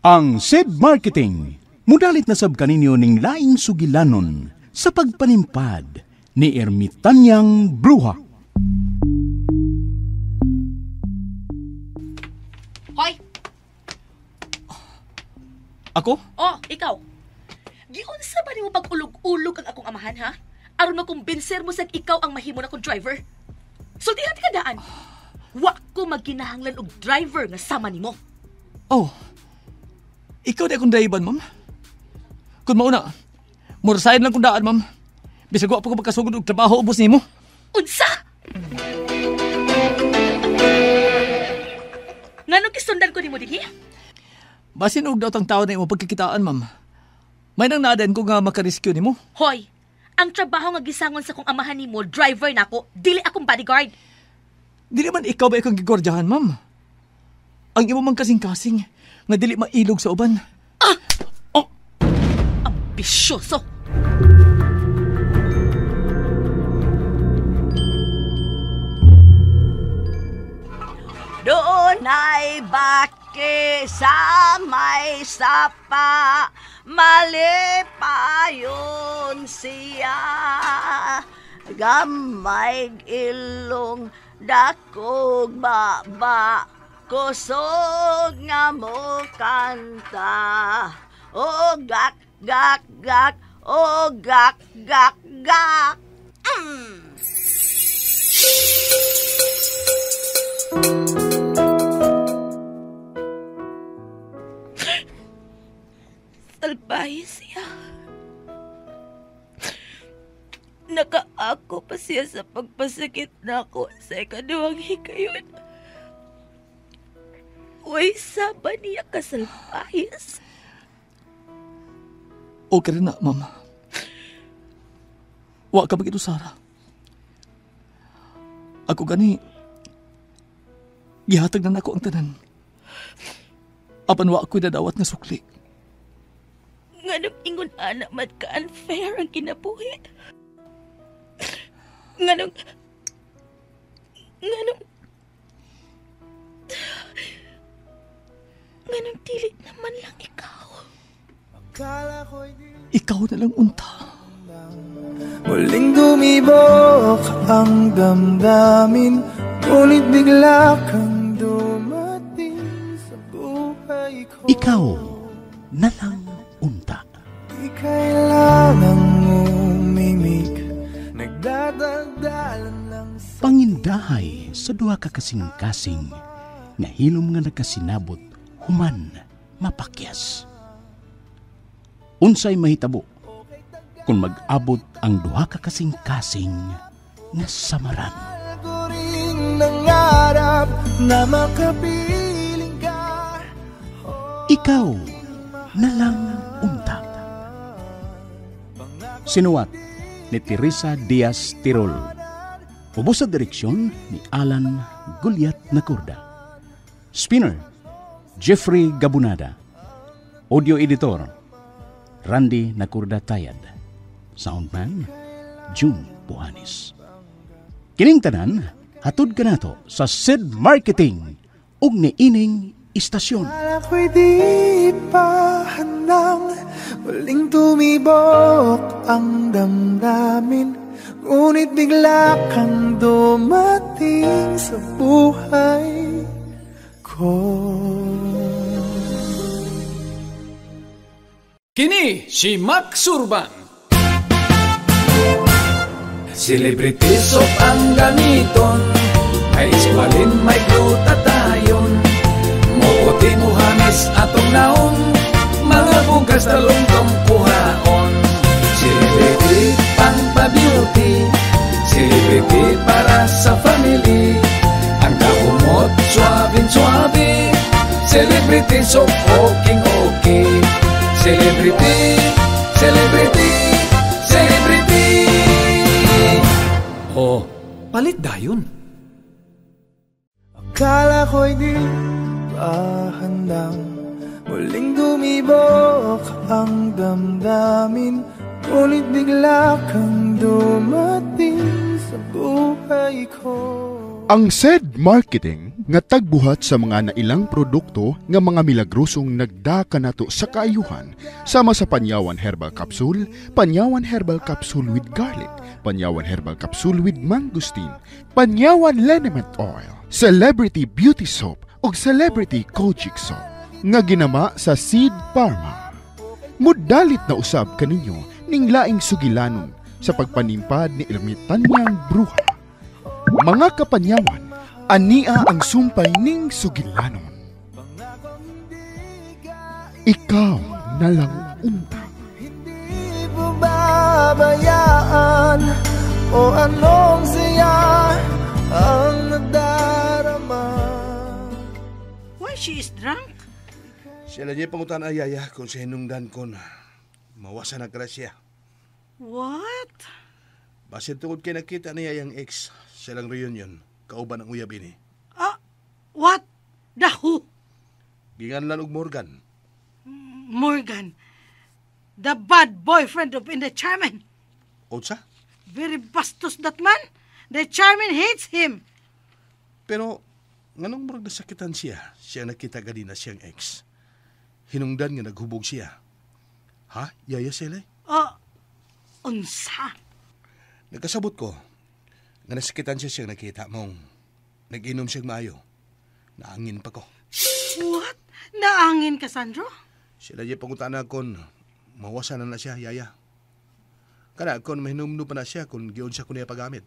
Ang SED Marketing, mudalit na sab kaninyo ning laing sugilanon sa pagpanimpad ni Ermitanyang Bruha. Hoy! Ako? Oh, ikaw. Giunsa ba nimo pag-ulog-ulog ang akong amahan, ha? Aron makumbinser mo sag ikaw ang mahimo na kong driver. Sultihan ka daan. Wa ko magkinahanglan og driver nga sama nimo. Oh. Ikaw di akong driver, ma'am. Kung mauna, murasahin lang kong daan, ma'am. Bisag wa pa ko pagkasugod og trabaho ubos nimo. Unsa? Nganong gisundan ko nimo dinhi? Basin og daot ang tao na imo pagkikitaan, ma'am. May nang naaden ko nga makarescue nimo. Hoy, ang trabaho nga gisangon sa kong amahan nimo, driver nako, dili akong bodyguard. Dili man ikaw ba ikong gigordyahan, ma'am? Ang imo mang kasing-kasing nga dili mailog sa uban. Ah! Oh! Ambisyoso! Doon ay baki sa may sapa, malipayon siya. Gamay ilong dakog baba, kusog nga mo kanta. O gak, gak, gak, o gak, gak, gak. Mm. Salbahe siya. Nakaako pa siya sa pagpasakit nako sa ikaduhang higayon. Uy, saba niya kasalpahis. Okay rin na, ma'am. Wa ka bagito, Sarah. Ako gani, gihatag na nako ang tanan. Apan wa ako'y dadawat nga sukli. Nganong ingon anak man ka unfair ang kinabuhi. Nganong dili naman lang ikaw. Ikaw na lang unta. Muling dumibok ang damdamin, ngunit bigla kang dumating sa buhay ko. Ikaw na lang unta. Di kailangang umimik, nagdadaldalan lang sa pangindahay sa duha ka kasing-kasing nga hilom nga nakasinabot human mapakyas. Unsay mahitabo kung mag-abot ang duha ka kasing-kasing nga samaran? Nangarap na makapiling ka. Ikaw na lang unta. Sinuwat ni Teresa Diaz Tirol. Ubos sa direksyon ni Alan Gulyat Nacorda. Spinner, Jeffrey Gabunada. Audio editor, Randy Nacorda Tayad. Soundman, June Buhanis. Kining tanan, hatod kanato sa SED Marketing ug niining istasyon. Ako'y di pa handang muling tumibok ang damdamin, ngunit bigla kang dumating sa buhay ko. Kini si Max Surban. Celebrity soap ang gamiton, may iskwalin, may glutatayon. Muoti mo hamis atong naong, mga bugas talongtong kuhaon. Celebrity pang pa-beauty, celebrity para sa family. Ang kahumot, suwabing-suwabi, celebrity soap okay-okay. Celebrity, celebrity, celebrity. Oh, palit dayon. Akala ko'y di pa handang muling dumibok ang damdamin, ngunit bigla kang dumating sa buhay ko. Ang SED Marketing Nga tagbuhat sa mga nailang produkto nga mga milagrosong nagdaka nato sa kaayuhan, sama sa Panyawan Herbal Capsule, Panyawan Herbal Capsule with Garlic, Panyawan Herbal Capsule with Mangosteen, Panyawan Liniment Oil, Celebrity Beauty Soap ug Celebrity Kojic Soap nga ginama sa Seed Pharma. Mudalit na usab kaninyo ning laing sugilanon sa pagpanimpad ni Ermitanyang Bruha. Mga kapanyawan, ania ang sumpay ning sugilanon. Ikaw na lang unta. Hindi pababayaan o anong siya ang nadarama. Why she is drunk? Siya lang niya pangutan ay yaya kung sa hinungdan ko na mawasa na grasya. What? Basin tungod kay nakita niya yung ex sa lang reunion, kauban ang uyab ini. Ah, what? The who? Ginganlan og Morgan. Morgan. The bad boyfriend of the chairman. Unsa? Very bastos that man. The chairman hates him. Pero nganong murag nasakitan siya, siya nakita ganina siyang ex. Hinungdan nga naghubog siya. Ha? Yaya sila? Oh, unsa? Nagkasabot ko nga nasakitan siya siyang nakita mong nag-inom siyang maayo. Naangin pa ko. What? Naangin ka, Sandro? Sila niya pangutana kon mawasan na na siya, yaya. Kana kon mahinumno pa na siya kung giyon siya ko niya paggamit.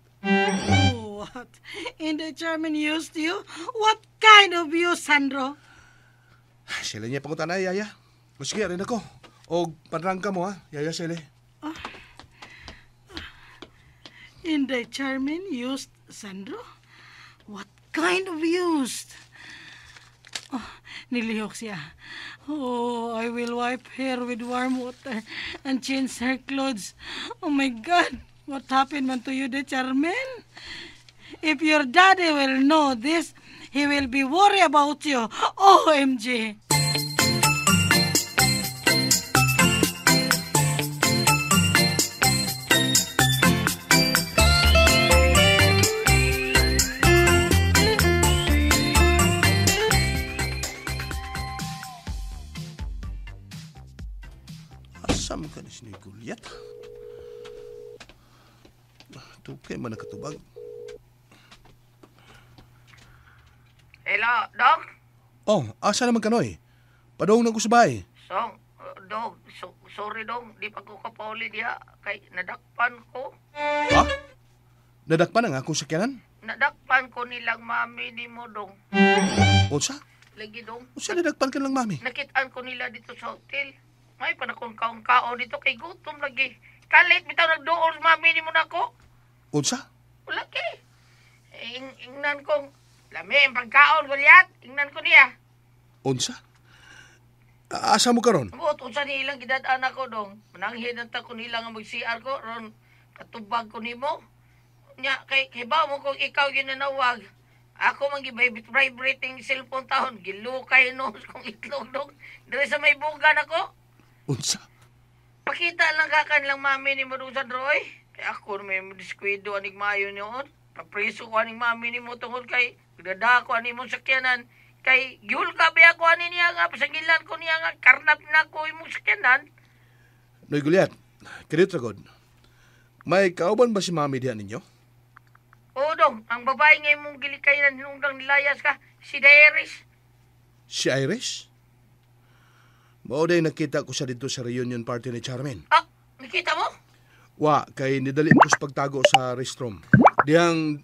What? And the chairman used you? What kind of use, Sandro? Sila niya pangutana, yaya. O sige, rin ako. O panrangka mo ha, yaya sila. And the chairman used Sandro? What kind of used? Oh, nilihok siya. Oh, I will wipe her with warm water and change her clothes. Oh my God, what happened man to you, the chairman? If your daddy will know this, he will be worried about you. OMG! Asam ka ni si Gulyat? Tukay man nakatubag. Hello, Dong? Oh, asa naman kanoy? Padong na ko sa bahay. Song, Dong, sorry Dong, di pa ko kapauli diha kay nadakpan ko. Ha? Nadakpan ang akong sakyanan? Nadakpan ko nilang mami ni mo, Dong. Unsa? Lagi, Dong. Unsa nadakpan ka lang mami? Nakitaan ko nila dito sa hotel. May panakong kaon-kaon dito kay gutom lagi. Kalit bitaw nagduol mami ni mo nako. Unsa? Wala kay. Ingnan kong lami ang pagkaon, Goliath. Ingnan ko niya. Unsa? Asa mo karon? Buot unsa ni ilang gidad-an ako dong. Mananghin ta ko nila nga mag-CR ko ron katubag ko nimo. Nya kay kibaw mo kung ikaw ginanawag. Ako man gi-vibrating cellphone taon gilukay no kung itlog dong. Dire sa may bugan ako. Unsa? Pakita lang ka kanilang mami ni mo dong sa Droy. Kay ako may diskuido anig maayo niyon. Papriso ko aning mami ni mo tungod kay gdada ko ani mong sakyanan. Kay gihulka ba ako ani niya nga pasangilan ko niya nga karnap na ko imong sakyanan. Noy Gulyat, kinit ragod. May kauban ba si mami diha ninyo? Oo dong, ang babae nga imong gilikayan hinungdang nilayas ka, si Iris. Si Iris? Mao day nakita ko siya dito sa reunion party ni Charmaine. Ah, nakita mo? Wa, kay nidali ko sa pagtago sa restroom. Dihang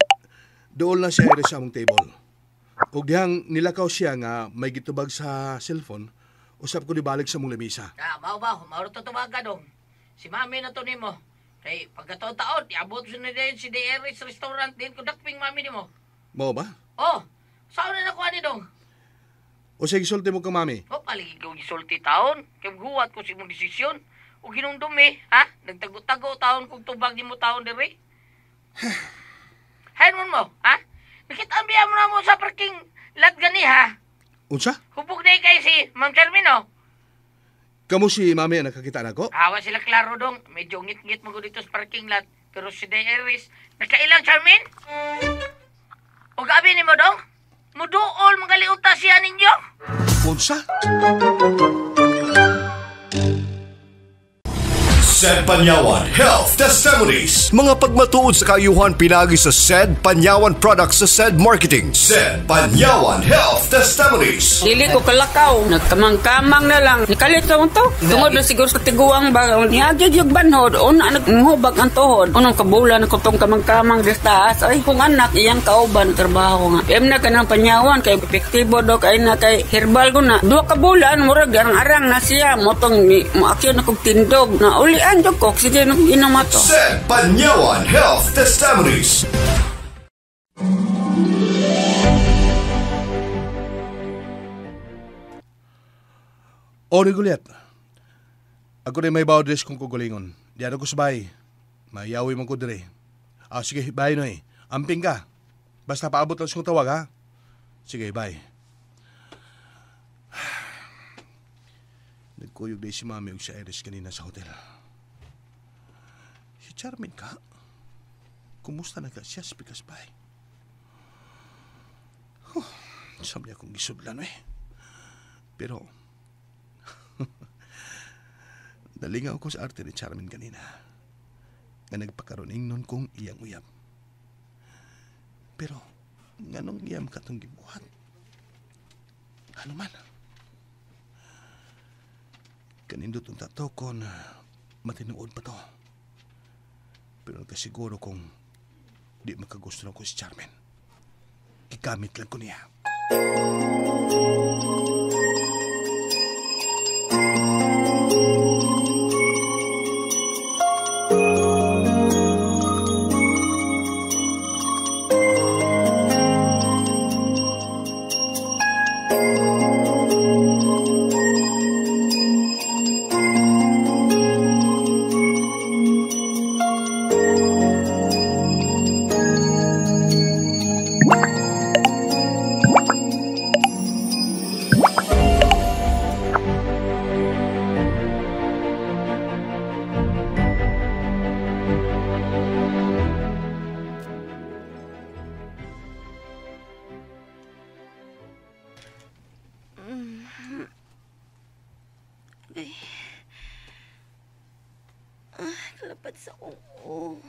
dool na si Iris sa among table. Ug dihang nilakaw siya nga may gitubag sa cellphone, usap ko nibalik sa mong lamisa. Ah, mao ba, mao to tumaga dong. Si mami na to nimo. Kay pagkataon-taon, iabot siya na din si Iris restaurant din ko dakping mami nimo. Mao ba? Oh, saan na nakuha ni dong? O sige, gisulti mo ka, mami. O, paligi ko gisulti taon. Kaya guwat ko sa imong desisyon. O ginumdumi, ha? Nagtago-tago taon kung tubag ni mo taon diri. Hayon mo, ha? Nakita ang biya mo na mo sa parking lot gani, ha? Unsa? Hubog na kay si Ma'am Charmin, oh. Kamu si mami ang nakakita na ko? Awa sila klaro dong. Medyo ngit-ngit mo dito sa parking lot. Pero si Iris, nakailang, Charmin? O gabi ni mo dong? Muduol magaliuta siya ninyo. Unsa? Said Panyawan Health Testimonies. Mga pagmatuod sa kaayuhan pinagi sa Said Panyawan Products sa Said Marketing. Said Panyawan Health Testimonies. Dili ko kalakaw, nagkamang-kamang na lang. Nikalit ko to. Tungod na siguro sa tiguang ba, niagig yung banhod, una naghubag ang tuhod. Unang kabulan ko tong kamang-kamang des taas. Ay, kung anak, iyang kauban, trabaho nga. Em na ka ng Panyawan, kay epektibo do, kay na kay herbal ko na. Duha ka bulan, murag, arang-arang na siya. Motong, maakyo na kong tindog. Na uli anjo ko, sige nung inamato. Said Panyawan Health Testimonies. O, Goliath. Ako rin may bawdres kung kugulingon. Diyan ako sa bahay. Mayawi man ko dire. Ah, sige, bye noy. Amping ka. Basta paabot lang siyang tawag, ha? Sige, bye. Nagkuyog din si Mami ug si Iris kanina sa hotel. Si Charmin ka? Kumusta na ka siya sa pikas bay? Huh, sabi akong gisudlan eh. Pero, nalingaw ko sa arte ni Charmin kanina. Nga nagpakaroning nun kong iyang uyab. Pero, nganong iyam ka tong gibuhat? Ano man? Kanindot ang tato kon matinuod pa to. Pero nagkasiguro kung di makagusto na ko si Charmin. Gigamit lang ko niya. Kalapad sa oo.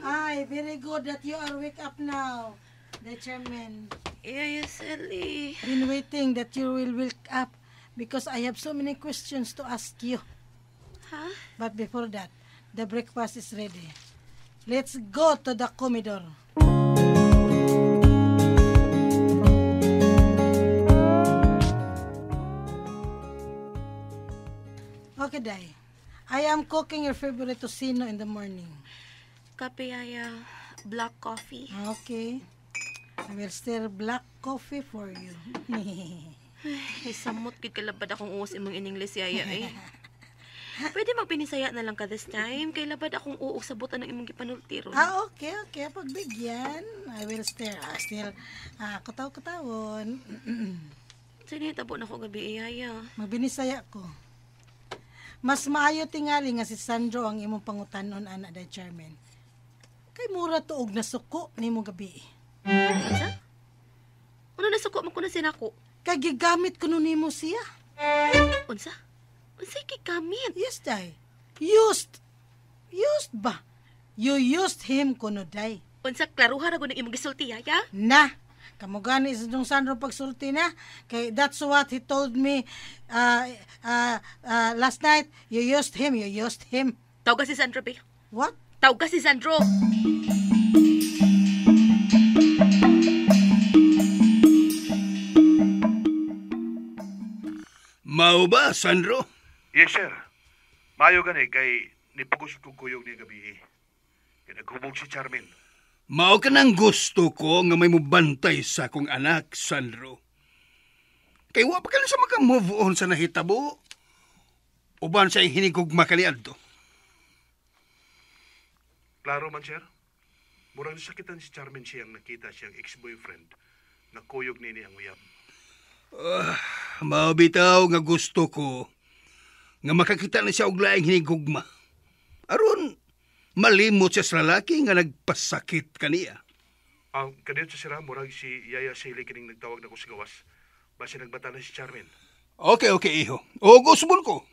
Ay, very good that you are wake up now, the chairman. Yeah, yes, Ellie. Been waiting that you will wake up because I have so many questions to ask you. Huh? But before that, the breakfast is ready. Let's go to the comedor. Okay, Day. I am cooking your favorite tocino in the morning. Kape, Yaya. Black coffee. Okay. I will stir black coffee for you. Ay, samot kid kalabad akong uos imong in English, Yaya, eh. Pwede magpinisaya na lang ka this time. Kay labad akong uog sa butan ng imong gipanulti ron. Ah, okay, okay. Pagbigyan, I will stir. Still, kutaw-kutawon. Sino yung tabo na ko gabi, Yaya? Magbinisaya ko. Mas maayo tingali nga si Sandro ang imong pangutanon, anak day chairman. Kay mura tuog na suko nimo gabi. Unsa? Ano nasuko man ko na sinako? Kay gigamit kuno nimo siya. Unsa? Unsay gigamit? Yes, day. Used. Used ba? You used him kuno, day. Unsa klaruha ra gud ang imong gisulti, Yaya? Na. Kamo gani sa dong Sandro pagsulti na. Kay that's what he told me last night. You used him, you used him. Tawag si Sandro, be. What? Tawag si Sandro. Mao ba, Sandro? Yes, sir. Mayo gani kay nipugos kong kuyog ni gabi. Kay naghubog si Charmin. Mao ka nang gusto ko nga may mubantay sa akong anak, Sandro. Kay wa pa ka na sa maka-move on sa nahitabo. Uban sa hinigugma kaniadto. Klaro man, sir. Murang sakitan si Charmin siyang nakita siyang ex-boyfriend na kuyog nini ang uyab. Mao bitaw nga gusto ko nga makakita na siya og laing hinigugma. Aron malimot siya sa lalaki nga nagpasakit kaniya. Kanito sa sira, murag si Yaya Sally kining nagtawag na ko sa gawas. Basta nagbata na si Charmin. Okay, okay, iho. O, gusbon ko.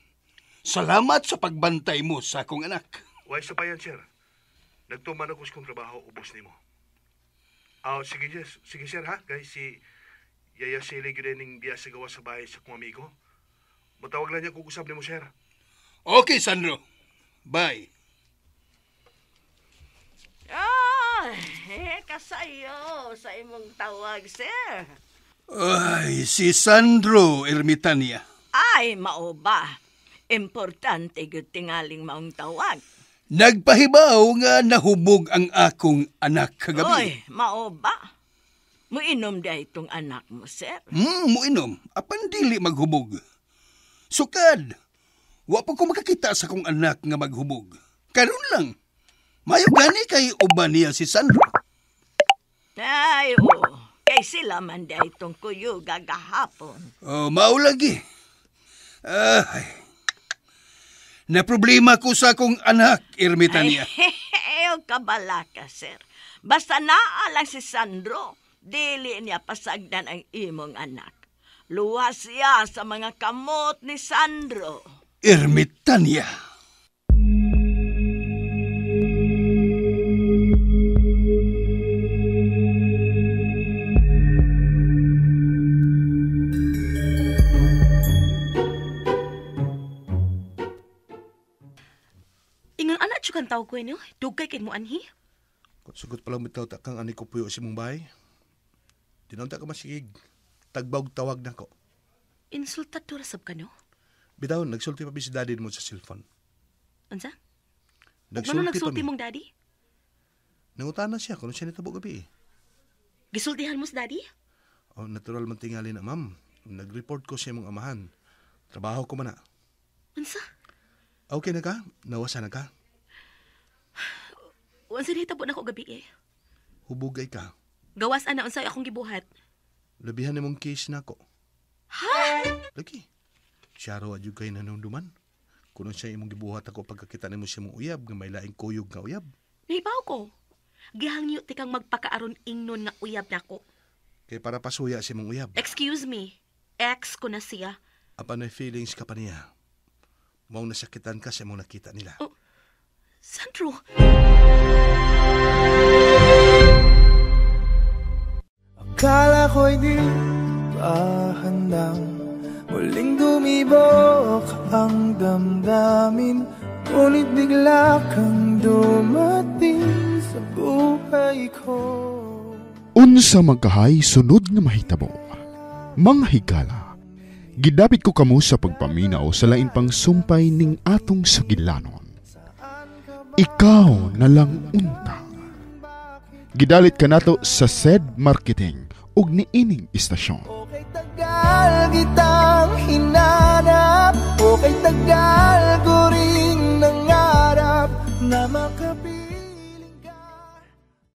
Salamat sa pagbantay mo sa akong anak. Why sa bayan, sir? Nagtuman ako sa kong trabaho, ubos nimo. Sige, yes. Sige, sir, ha? Guys, si Yaya Sally gyud ning biya sa gawas sa bahay sa kong amigo. Matawag lang niya kung usab nimo, sir. Okay, Sandro. Bye. Ay, kasayo sa imong tawag, sir. Ay, si Sandro Ermitania. Ay, mao ba? Importante gyud tingaling maong tawag. Nagpahibaw nga nahubog ang akong anak kagabi. Oy, mao ba? Muinom di itong anak mo, sir. Muinom. Apan dili maghubog. Sukad, wa pa ko makakita sa akong anak nga maghubog. Karon lang. Mayo gani kay uban niya si Sandro. Ay, oo. Kay sila man di itong kuyog gagahapon. Oh, mao lagi. Ay. Na problema ko sa akong anak, Ermitania. Ay, kabala ka, sir. Basta naa lang si Sandro, dili niya pasagdan ang imong anak. Luwas siya sa mga kamot ni Sandro. Ermitania. Ingon anak chukan tawag ko inyo, dugay kay mo anhi. Sugot pa lang bitaw ta kang ani ko puyo sa imong bahay. Dinunta ka masigig. Tagbawg tawag na ko. Insultado ra sab ka no? Bitaw, nagsulti pa bi si daddy mo sa cellphone. Unsa? Nagsulti, nagsulti mong daddy? Nangutana siya kung siya nitabo gabi. Gisultihan mo sa daddy? Oh, natural man tingali na, ma'am. Nag-report ko sa imong amahan. Trabaho ko man na. Unsa? Okay na ka? Nawasa na ka? Unsa nahitabo na ko gabi eh? Hubugay ka. Gawas ana unsay akong gibuhat. Labihan nimong case nako. Ha? Lagi. Siyaro adyo kay nanunduman. Kuno siya imong gibuhat ako pagkakita nimo siya mong uyab nga may laing kuyog nga uyab. Nahibaw ko. Gihangyo ti kang magpakaaron ingnon nga uyab nako. Kay para pasuya si mong uyab. Excuse me. Ex ko na siya. Apan may feelings ka pa niya. Mao nasakitan ka sa imong nakita nila. Oh, Sandro. Akala ko'y di pa handang muling dumibok ang damdamin, ngunit bigla kang dumating sa buhay ko. Unsa magkahay sunod nga mahitabo, mga higala, gidapit ko kamo sa pagpaminaw sa lain pang sumpay ning atong sugilanon. Ikaw na lang unta. Gidalit kanato sa SED Marketing ug niining istasyon. Okay tagal kitang hinanap, okay tagal